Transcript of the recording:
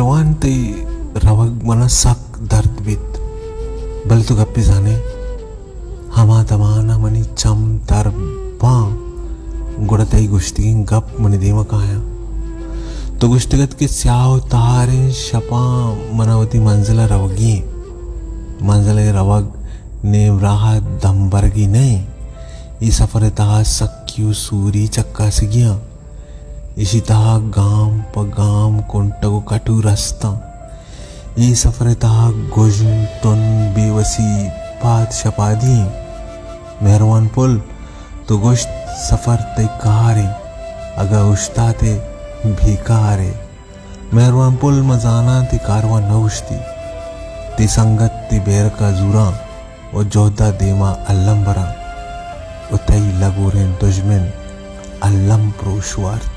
مہروان، تئی روگ منا سک درد بیت، بلے تو گپے زانے، ہما دمان ء منی چم تر باں، گڑا تئی گوشتگیں گپ منی دیم ء کایاں۔ تو گوشتگ ات کہ سیاہ و تاریں شپاں منا وتی منزل ء روگی انت۔ منزل ء روگ نیم راہ ء دمبرگی نہ انت۔ اے سفر ء تہا سکی و سوری چکاسگی آں۔ ایشی تہا گام پہ گام کنٹگ و کٹو رستاں۔ اے سفر ء تہا گژن، تن، بے وسی، پاد شپادی انت۔ مہروان پل، تو گوشت سفر تئی کار انت، اگاں اوشتات ء بیکار ء۔ مہروان پل، من زاناں تئی کارواں نہ اوشتی، تئی سنگت تئی بیرک ء زوراں و جہد ء دیما الم براں و تئی لگوریں دژمن الم پروش وارت۔